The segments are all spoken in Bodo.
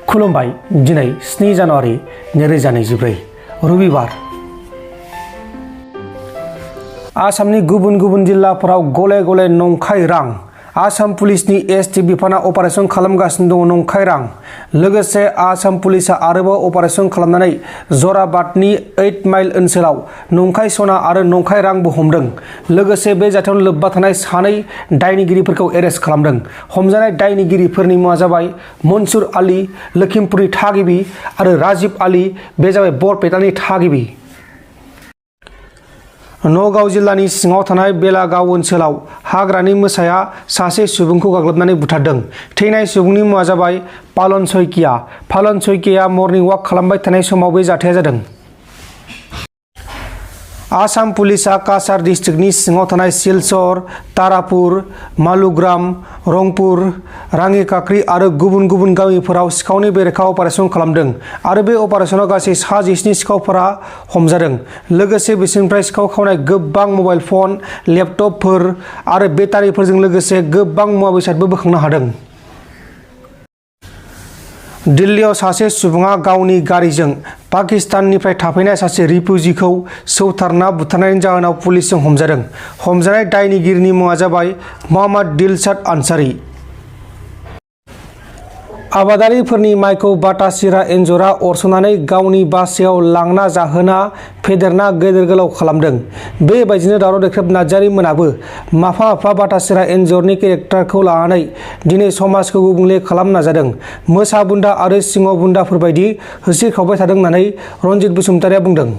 खुलुमबाय दिनै 7 जानुवारि 2024 रबिबार आसामनि गुबुन गुबुन जिल्लाफोराव गले गले नंखाय रां आसाम पुलिसनि एसटि बिफाना अपारेशन खालामगासिनो दङ नंखाय रां लोगोसे आसाम पुलिसा आरोबाव अपारेशन खालामनानै जराबादनि 8 माइल ओनसोलाव नंखाय सना आरो नंखाय रांबो हमदों लोगोसे बे जाथायाव लोब्बा थानाय सानै दायनिगिरिफोरखौ एरेस्ट खालामदों हमजानाय दायनिगिरिफोरनि मुङा जाबाय मनसुर आली लखिमपुरनि थागिबि आरो राजीव आली बे जाबाय बरपेटानि थागिबि नगाव जिल्लानि सिङाव थानाय बेलागाव ओनसोलाव हाग्रानि मोसाया सासे सुबुंखौ गाग्लोबनानै बुथारदों थैनाय सुबुंनि मुङा जाबाय पालन सयकिया मर्निं वाक खालामबाय थानाय समाव बे जाथाया जादों आसाम पुलिसा काछार डिस्ट्रिक्टनि सिङाव थानाय सिलचर तारापुर मालुग्राम रंपुर राङिकाक्रि आरो गुबुन गुबुन गामिफोराव सिखावनि बेरेखा अपारेशन खालामदों आरो बे अपारेशनाव गासै 17 सिखावफोरा हमजादों लोगोसे बिसोरनिफ्राय सिखाव खावनाय गोबां मबाइल फन लेपटपफोर आरो बेटारिफोरजों लोगोसे गोबां मुवा बेसादबो बोखांनो हादों दिल्लीयाव सासे सुबुङा गावनि गारिजों पाकिस्ताननिफ्राय थाफैनाय सासे रिफिउजिखौ सौथारना बुथारनायनि जाहोनाव पुलिसजों हमजादों हमजानाय दायनिगिरिनि मुङा जाबाय मोहम्मद दिलशाद आनसारी आबादारिफोरनि माइखौ बाटा सिरा एन्जरा अरस'नानै गावनि बासायाव लांना जाहोना फेदेरना गेदेर गोलाव खालामदों बेबायदिनो दावराव देख्रेब नार्जारि मोनाबो माफा माफा बाटा सिरा एन्जरनि केरेक्टारखौ लानानै दिनै समाजखौ गुबुंले खालामनो नाजादों मोसा बुन्दा आरो सिंह बुन्दाफोर बायदि होसिख्रावबाय थादों होननानै रनजित बसुमतारिया बुंदों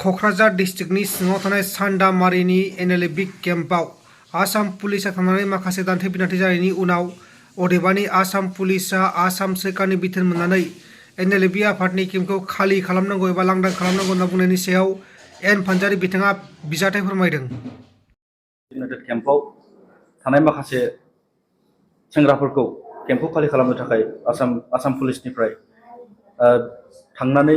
क'क्राझार डिस्ट्रिक्टनि सिङाव थानाय सान्दामारिनि एनएलएबि केम्पआव आसाम पुलिसा थांनानै माखासे दान्थे बिदान्थे जानायनि उनाव अदेबानि आसाम पुलिसा आसाम सोरखारनि बिथोन मोननानै एनएलएबि आफादनि केम्पखौ खालि खालामनांगौ एबा लांदां खालामनांगौ होनना बुंनायनि सायाव एन फानजारि बिथाङा बिजाथाय फोरमायदों केम्पआव थानाय माखासे सेंग्राफोरखौ केम्पखौ खालि खालामनो थाखाय आसाम पुलिसनिफ्राय थांनानै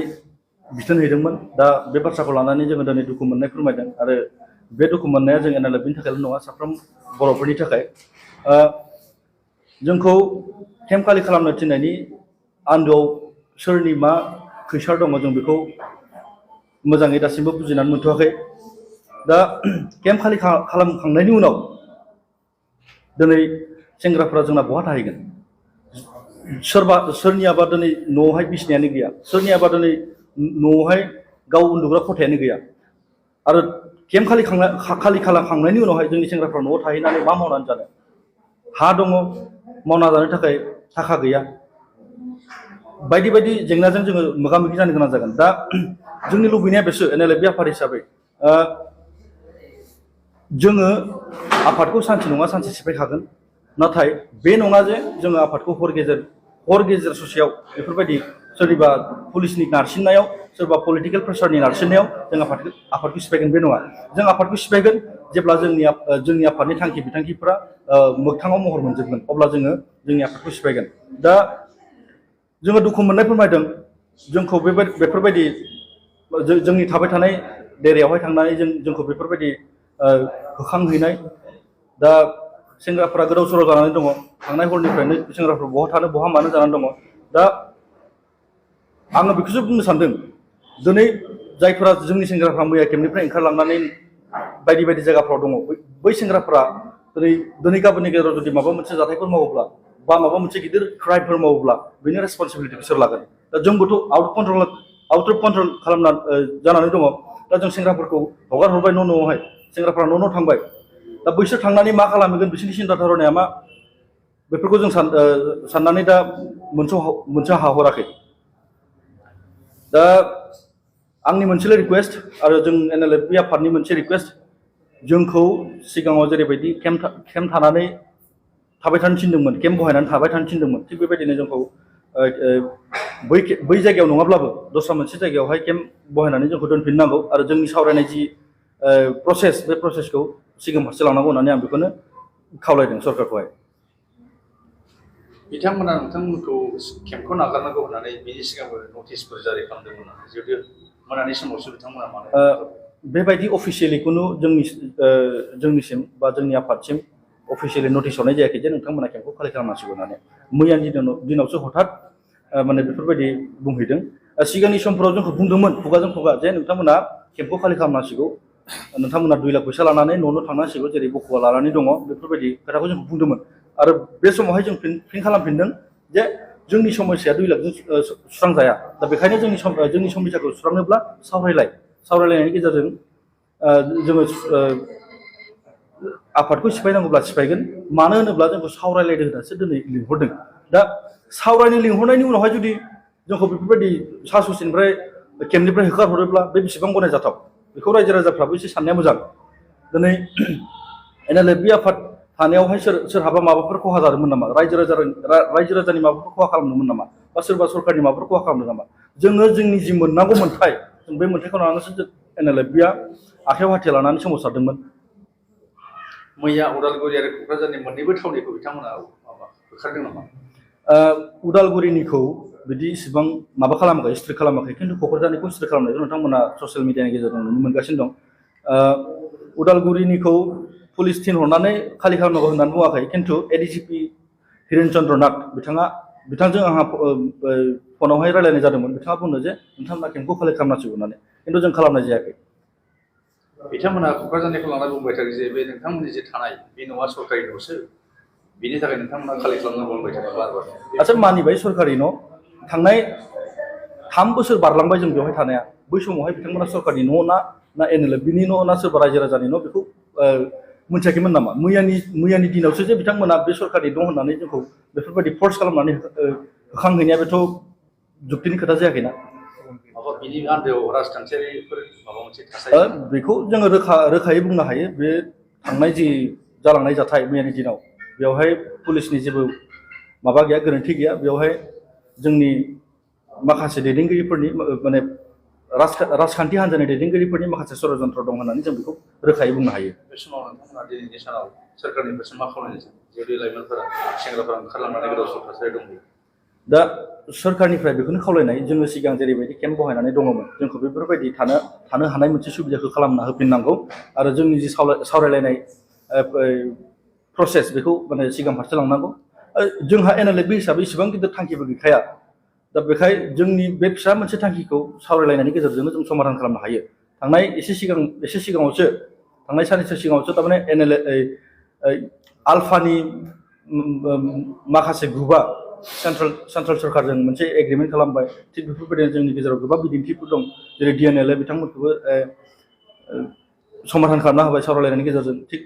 बिथोन हैदोंमोन दा बे बाथ्राखौ लानानै जोङो दिनै दुखु मोननाय फोरमायदों आरो बे दुखु मोननाया जों एनएलएबनि थाखायल' नङा साफ्रोम बर'फोरनि थाखाय जोंखौ केम्प खालि खालामनो थिननायनि आन्दोआव सोरनि मा खैसार दङ जों बेखौ मोजाङै दासिमबो बुजिनानै मोनथ'वाखै दा केम्प खालि खालामखांनायनि उनाव दिनै सेंग्राफोरा जोंना बहा थाहैगोन सोरनियाबा दिनै न'आवहाय बिसिनायानो गैया सोरनियाबा दिनै न'आवहाय गाव उन्दुग्रा खथायानो गैया आरो केम्प खालि खालामखांनायनि उनावहाय जोंनि सेंग्राफ्रा न'आव थाहैनानै मा मावनानै जानो हा दङ मावना जानो थाखाय थाखा गैया बायदि बायदि जेंनाजों जोङो मोगा मोगि जानो गोनां जागोन दा जोंनि लुबैनाया बेसो एनएलएबि आफाद हिसाबै जोङो आफादखौ सानसे नङा सानसे सिफायखागोन नाथाय बे नङा जे जोङो आफादखौ हर गेजेर ससेयाव बेफोरबायदि सोरनिबा पुलिसनि नारसिननायाव सोरबा पलिटिकेल प्रेसारनि नारसिननायाव जों आफादखौ सिफायगोन बे नङा जों आफादखौ सिफायगोन जेब्ला जोंनि आफादनि थांखि बिथांखिफोरा मोगथाङाव महर मोनजोबगोन अब्ला जोङो जोंनि आफादखौ सिफायगोन दा जोङो दुखु मोननाय फोरमायदों जोंखौ बेफोरबायदि जोंनि थाबाय थानाय डेरायावहाय थांनानै जोंखौ बेफोरबायदि होखांहैनाय दा सेंग्राफोरा गोदाव सोराव जानानै दङ थांनाय हरनिफ्रायनो सेंग्राफोरा बहा थानो बहा मानो जानानै दङ दा आङो बेखौसो बुंनो सानदों दिनै जायफोरा जोंनि सेंग्राफ्रा मैया केम्पनिफ्राय ओंखारलांनानै बायदि बायदि जायगाफ्राव दङ बै सेंग्राफ्रा दिनै गाबोननि गेजेराव जुदि माबा मोनसे जाथायफोर मावोब्ला बा माबा मोनसे गिदिर क्राइमफोर मावोब्ला बेनि रेसपन्सिबिलिटि बिसोर लागोन दा जोंबोथ' आउट अफ कन्ट्रल खालामना जानानै दङ दा जों सेंग्राफोरखौ हगार हरबाय न'आवहाय सेंग्राफ्रा न' थांबाय दा बैसोर थांनानै मा खालामगोन बिसोरनि सिन्था धारनाया मा बेफोरखौ जों साननानै दा मोनसे हाहराखै दा आंनि मोनसेल' रिकुवेस्ट आरो जों एनएलएबि आफादनि मोनसे रिकुवेस्ट जोंखौ सिगाङाव जेरैबायदि केम्प थानानै थाबाय थानो थिनदोंमोन केम्प बहायनानै थाबाय थानो थिनदोंमोन थिग बेबायदिनो जोंखौ बै जायगायाव नङाब्लाबो दस्रा मोनसे जायगायावहाय केम्प बहायनानै जोंखौ दोनफिननांगौ आरो जोंनि सावरायनाय जि प्रसेस बे प्रसेसखौ सिगां फारसे लांनांगौ होननानै आं बेखौनो खावलायदों सरकारखौहाय बिथांमोना नोंथांमोनखौ केम्पखौ नागारनांगौ होननानै बिनि सिगांबो नटिसफोर जारि खालामदोंमोन जुदि मोनानि समावसो बिथांमोना मानो बेबायदि अफिसियेलि खुनु जोंनिसिम बा जोंनि आफादसिम अफिसियेलि नटिस हरनाय जायाखै जे नोंथांमोना केम्पखौ खालि खालामनांसिगौ होननानै मैयानि दिनावसो हठात माने बेफोरबायदि बुंहैदों सिगांनि समफोराव जोंखौ बुंदोंमोन खुगाजों खुगा जे नोंथांमोना केम्पखौ खालि खालामनांसिगौ नोंथांमोना 2 लाख फैसा लानानै न' थांनांसिगौ जेरै बखुवा लानानै दङ बेफोरबायदि खोथाखौ जोंखौ बुंदोंमोन आरो बे समावहाय जों फिन खालामफिनदों जे जोंनि समस्याया 2 लाखजों सुस्रांजाया दा बेखायनो जोंनि समस्याखौ सुस्रांनोब्ला सावरायलायनायनि गेजेरजों जोङो आफादखौ सिफायनांगौब्ला सिफायगोन मानो होनोब्ला जोंखौ सावरायलायदों होननासो दिनै लिंहरदों दा सावरायनो लिंहरनायनि उनावहाय जुदि जोंखौ बेफोरबायदि सा ससेनिफ्राय केम्पनिफ्राय होखारहरोब्ला बे बेसेबां गनायजाथाव बेखौ रायजो राजाफ्राबो एसे साननाया मोजां दिनै NLFB आफाद थानायावहाय सोरहाबा माबाफोर खहा जादोंमोन नामा रायजो राजानि माबाफोर खहा खालामदोंमोन नामा बा सोरबा सरकारनि माबाफोर खहा खालामदों नामा जोङो जोंनि जि मोननांगौ मोन्थाय जों बे मोन्थायखौ लानानैसो NLFB आ आखायाव हाथियार लानानै सोमावसारदोंमोन मैया उदालगुरि आरो क'क्राझारनि मोननैबो थावनिखौ बिथांमोना होखारदों नामा उदालगुरिनिखौ बिदि इसिबां माबा खालामाखै स्ट्रिक खालामाखै खिन्थु क'क्राझारनिखौ स्ट्रिक खालामनायखौ नोंथांमोना ससियेल मिडियानि गेजेरजों नुनो मोनगासिनो दं उदालगुरिनिखौ पुलिस थिनहरनानै खालि खालामनांगौ होननानै बुङाखै खिन्थु ADGP हिरेन चन्द्र नाथ बिथांजों आंहा फनावहाय रायलायनाय जादोंमोन बिथाङा बुंनो जे नोंथांमोना केम्पखौ खालि खालामनांसिगौ होननानै खिन्थु जों खालामनाय जायाखै बिथांमोना क'क्राझारनिखौ लाना बुंबाय थादों जे बे नोंथांमोननि जे थानाय बे न'आ सरकारि न'सो बिनि थाखाय नोंथांमोना खालि खालामनो बुंबाय थादों बार आচ্ছা मानिबाय सरकारि न' थांनाय 3 बोसोर बारलांबाय जों बेवहाय थानाया बै समावहाय बिथांमोना सरकारि न' ना NLFBनि न' ना सोरबा रायजो राजानि न' बेखौ मोनथियाखैमोन नामा मैयानि दिनावसो जे बिथांमोना बे सरकारि न' होननानै जोंखौ बेफोरबायदि फर्स खालामनानै होखांहैनाया बेथ' जुक्तिनि खोथा जायाखैना बिनि आन्दोआव राजखान्थियारिफोर माबा मोनसे थासारि बेखौ जोङो रोखायै बुंनो हायो बे थांनाय जि जालांनाय जाथाय मैयानि दिनाव बेवहाय पुलिसनि जेबो माबा गैया गोरोन्थि गैया बेवहाय जोंनि माखासे दैदेनगिरिफोरनि माने राजखान्थि हान्जानि दैदेनगिरिफोरनि माखासे षड़यन्त्र दं होननानै जों बेखौ रोखायै बुंनो हायो बे समाव नोंथांमोना दिनैनि सानाव सोरखारनिफ्रायसो मा खावलायनायजों जिहेतु लाइमोनफोरा सेंग्राफोरा ओंखारलांनानै गोदाव सोराव थासारि दं दा सोरखारनिफ्राय बेखौनो खावलायनाय जोङो सिगां जेरैबायदि केम्प बहायनानै दङमोन जोंखौ बेफोरबायदि थानो हानाय मोनसे सुबिदाखौ खालामना होफिननांगौ आरो जोंनि जि सावरायलायनाय प्रसेस बेखौ माने सिगां फारसे लांनांगौ जोंहा NLFB हिसाबै इसेबां गिदिर थांखिबो गैखाया दा बेखाय जोंनि बे फिसा मोनसे थांखिखौ सावरायलायनायनि गेजेरजोंनो जों समाधान खालामनो हायो थांनाय साननैसो सिगाङावसो थारमाने आलफानि माखासे ग्रुपआ सेन्ट्रेल सरकारजों मोनसे एग्रिमेन्ट खालामबाय थिग बेफोरबायदिनो जोंनि गेजेराव गोबां बिदिन्थिफोर दं जेरै DNLA बिथांमोनखौबो समाधान खालामना होबाय सावरायलायनायनि गेजेरजों थिग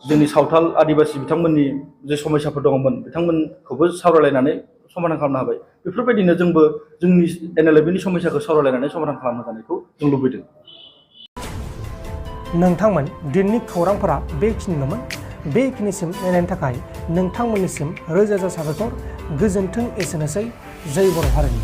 जोंनि सावथाल आदिबासि बिथांमोननि जे समस्याफोर दङमोन बिथांमोनखौबो सावरायलायनानै समाधान खालामनो हाबाय बेफोरबायदिनो जोंबो जोंनि NLFBनि समस्याखौ सावरायलायनानै समाधान खालामनो जानायखौ जों लुबैदों नोंथांमोन दिननि खौरांफोरा बेखिनिल'मोन बेखिनिसिम नायनायनि थाखाय नोंथांमोननिसिम रोजा रोजा साबायखर गोजोन्थों एसेनोसै जय बर' हारिनि